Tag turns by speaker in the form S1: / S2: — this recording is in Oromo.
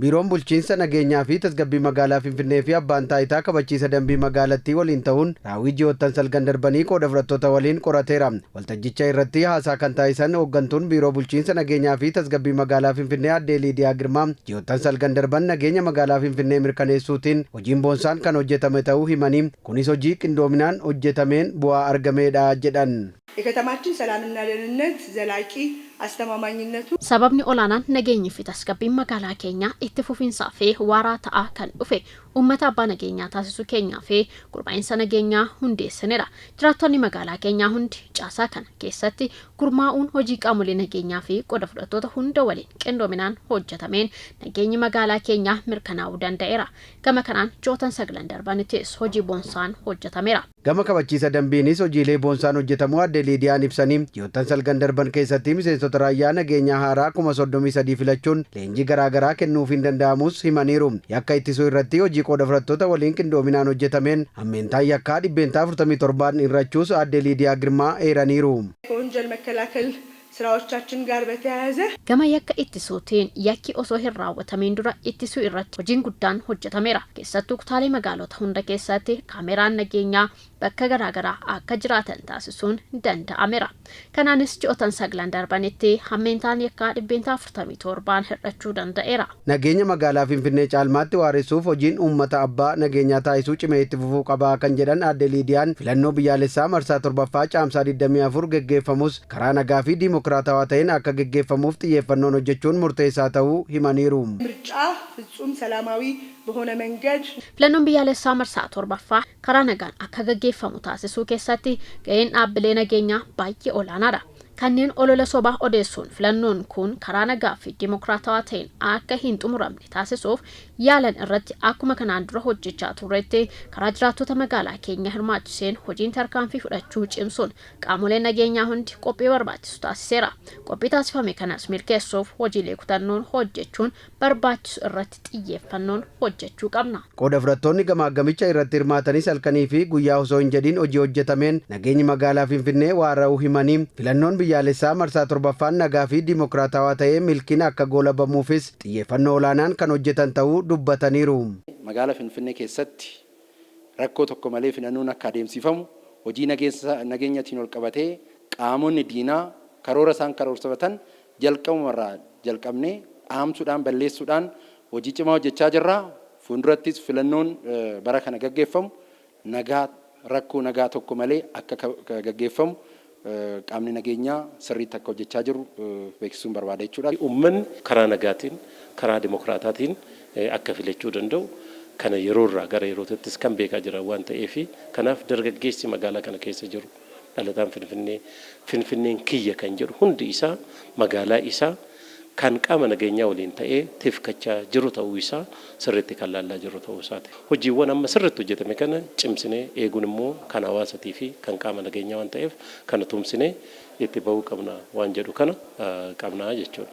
S1: Biiroon Bulchiinsa Nageenyaa fi Tasgabbii Magaalaa Finfinnee fi Abbaan Taayitaa Kabachiisa Dambii Magaalattii waliin ta'uun raawwii ji'oottan salgan darbanii qooda fudhattoota waliin qorateera. Waltajjicha irratti haasaa kan taasisan hooggantuun Biiroo Bulchiinsa Nageenyaa fi Tasgabbii Magaalaa Finfinnee Aadde Liidiyaa Girmaa, ji'oottan salgan darban nageenya magaalaa Finfinnee mirkaneessuutiin hojiin boonsaan kan hojjetame ta'uu himanii, kunis hojii qindoominaan hojjetameen bu'aa argameedha jedhan.
S2: የከተማችን ሰላምና ደህንነት ዘላቂ አስተማማኝነቱ
S3: Sababni olaanaan nageenyi fi tasgabbiin magaalaa keenyaa itti fufiinsaa fi waaraa ta'aa kan dhufe uummata abbaa nageenyaa taasisuu keenyaa fi gurmaa'insa nageenyaa hundeessinedha. Jiraattonni magaalaa keenyaa hundi caasaa kana keessatti gurmaa'uun hojii qaamolee nageenyaa fi qooda fudhattoota hunda waliin qindoominaan hojjetameen nageenyi magaalaa keenyaa mirkanaa'uu danda'eera. Gama kanaan ji'ootan 9 darbanittis hojii boonsaan hojjetameera.
S1: Gama kabachiisa dambiinis hojiilee boonsaan hojjetamuu Aadde Liidiyaan ibsanii, ji'oottan salgan darban keessatti miseensota raayyaa nageenyaa haaraa 33,000 filachuun leenjii garaagaraa kennuuf hin danda'amus himaniiru. Yakka ittisuu irratti hojii qooda fudhattoota waliin qindoominaan hojjetameen hammeentaan yakkaa 47% hir'achuus Aadde Liidiyaa Girmaa eeraniiru.
S2: ከወንጀል መከላከል ስራዎቻችን ጋር በተያያዘ
S3: Gama yakka ittisuutiin yakki osoo hin raawwatamiin dura ittisuu irratti hojiin guddaan hojjetameera. Keessattuu kutaalee magaalota hunda keessatti kaameraan nageenyaa bakka garaagaraa akka jiraatan taasisuun danda'ameera. Kanaanis ji'ootan 9 darbanitti hammeentaan yakkaa 47% hir'achuu danda'eera.
S1: Nageenya magaalaa Finfinnee caalmaatti waaressuuf hojiin uummata abbaa nageenyaa taasisuu cimee itti fufuu qabaa kan jedhan Aadde Liidiyaan, filannoo biyyaalessaa marsaa torbaffaa Caamsaa 24 geggeeffamus karaa nagaa fi diimokiraatawaa ta'een akka geggeeffamuuf xiyyeeffannoon hojjechuun murteessaa ta'uu himaniiru.
S2: ምርጫ ፍጹም ሰላማዊ በሆነ መንገድ
S3: Filannoon biyyaalessaa marsaa torbaffaa karaa nagaan akka gaggeeffamu taasisuu keessatti ga'een dhaabbilee nageenyaa baay'ee olaanaadha. Kanneen olola sobaa odeessuun filannoon kun karaa nagaa fi dimokiraatawaa ta'een akka hin xumuramne taasisuuf yaalan irratti akkuma kanaan dura hojjechaa turretti karaa jiraattota magaalaa keenya hirmaachiseen hojiin tarkaanfii fudhachuu cimsuun qaamoleen nageenyaa hundi qophii barbaachisu taasiseera. Qophii taasifame kanas milkeessuuf hojiilee kutannoon hojjechuun barbaachisu irratti xiyyeeffannoon hojjechuu qabna.
S1: Qooda fudhattoonni gamaaggamicha irratti hirmaatanis halkanii fi guyyaa osoo hin jedhin hojii hojjetameen nageenyi magaalaa Finfinnee waara'uu himanii, filannoon biyyaalessaa marsaa torbaffaan nagaa fi diimokiraatawaa ta'ee milkiin akka goolabamuufis xiyyeeffannoo olaanaan kan hojjetan ta'uu dubbataniiru.
S4: Magaala Finfinnee keessatti rakkoo tokko malee filannoon akka adeemsifamu hojii nageenyatiin ol qabatee qaamonni diinaa karoora isaan karoorsatan jalqabumarraa jalqabnee dhaamsuudhaan balleessuudhaan hojii cimaa hojjechaa jirra. Fuuldurattis filannoon bara kana gaggeeffamu nagaa rakkoo nagaa tokko malee akka gaggeeffamu qaamni nageenyaa sirriitti akka hojjechaa jiru beeksisuun barbaada jechuudha.
S5: Uummanni karaa nagaatiin, karaa dimokiraataatiin akka filachuu danda'u kana yeroo irraa gara yerootattis kan beekaa jiran waan ta'eef, kanaaf dargaggeessi magaalaa kana keessa jiru, dhalataan Finfinnee, Finfinneen kiyya kan jedhu hundi isaa magaalaa isaa kan qaama nageenyaa waliin ta'ee tifkachaa jiru ta'uu isaa sirriitti kan laallaa jiru ta'uu isaati. Hojiiwwan amma sirriitti hojjetame kana cimsinee eeguun immoo kan hawaasatii fi kan qaama nageenyaa waan ta'eef, kana tumsinee itti bahuu qabna waan jedhu kana qabnaa jechuudha.